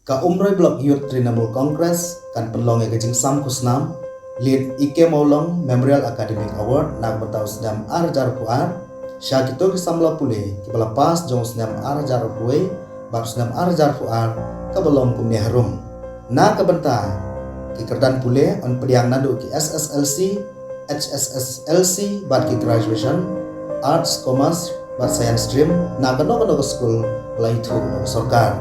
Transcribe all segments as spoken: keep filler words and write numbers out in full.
Ka Umroi Block Youth Trinamool Congress kan pynlong ïa ka jingsam khusnam Lit E K Mawlong Memorial Academic Award na ka bynta u snem ar hajar arphew ar sha kito ki samla pule kiba la pass jong u snem ar hajar arphew wei bad u snem ar hajar arphew ar kaba long kumne harum. Na ka bynta ki kyrdan pule yn pdiang naduh ki S S L C, H S S L C bad ki graduation, arts, commerce bad science stream na kano kano ka skul ba la ithuh da ka sorkar.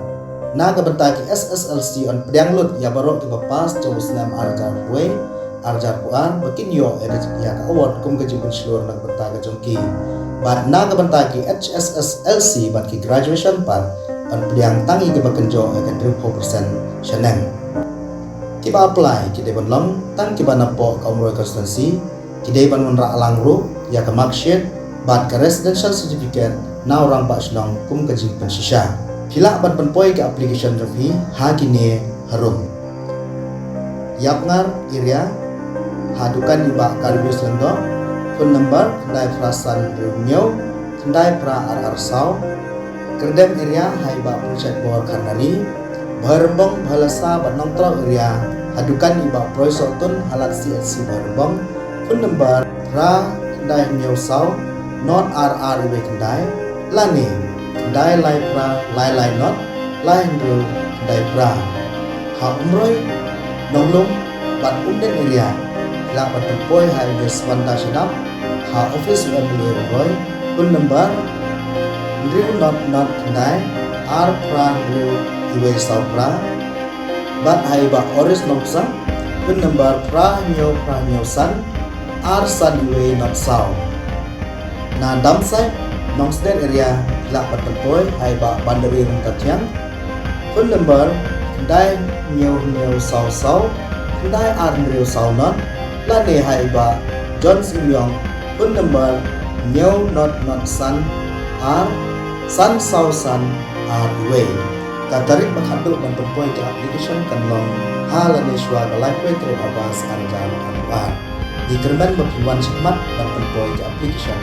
Na ka bynta ki S S L C yn pdiang lut ïa baroh kiba pass jong u snem ar hajar arphew wei ar hajar arphew ar ba kin ïoh ïa ka, ïa ka award kum ka jingpynshlur na ka bynta ka jong ki. Bad na ka bynta ki H S S L C bad ki graduation pat yn pdiang tang ïa kiba kynjoh ïa ka hynriewphew percent shaneng. Kiba apply ki dei ban long tang kiba napoh ka Umroi constituency, ki dei ban wanrah lang ruh ïa ka mark sheet bad ka residential certificate na u rangbah shnong kum ka jingpynshisha. Phi lah ban pynpoi ka application jong phi ha kine harum: Yapngar area, ha dukan i Bah Karbius Lyngdoh, phone number khyndai phra san hynriew hynñiew khyndai phra ar ar saw. Kyrdem area, ha i Bah Pyrshah Bor Kharnari. Bharymbong, Bhalasa bad Nongtraw area, ha dukan i Bah Proisohtun ha lad C H C Bharymbong, phone number phra khyndai hynñiew saw nod ar ar wei khyndai, lane khyndai lai phra lai lai nod lai hynriew khyndai phra. Ha Umroi, Nonglum bad Umden area, lah ban pynpoi ha i Miss Wanda Shadap, ha office u M L A Umroi, phone number hynriew nod nod khyndai ar phra hynriew wei saw phra, bad ha i Bah Oris Nongpsang, phone number phra hynñiew phra hynñiew san ar san wei nod saw. Na Damsait, Nongsder area, lah ban pynpoi ha i Bah Bandari Rungtathiang, phone number khyndai hynñiew hynñiew saw saw khyndai ar hynriew saw nod, lane ha i Bah John Simiong, phone number hynñiew nod nod san ar san saw san ar wei. Ka tarik ba khatduh ban pynpoi ka application kan long ha lane shuwa ka laiphew tarik August ar hajar arphew ar. Ngi kyrmen ba phin wan shakhmat ban pynpoi ka application.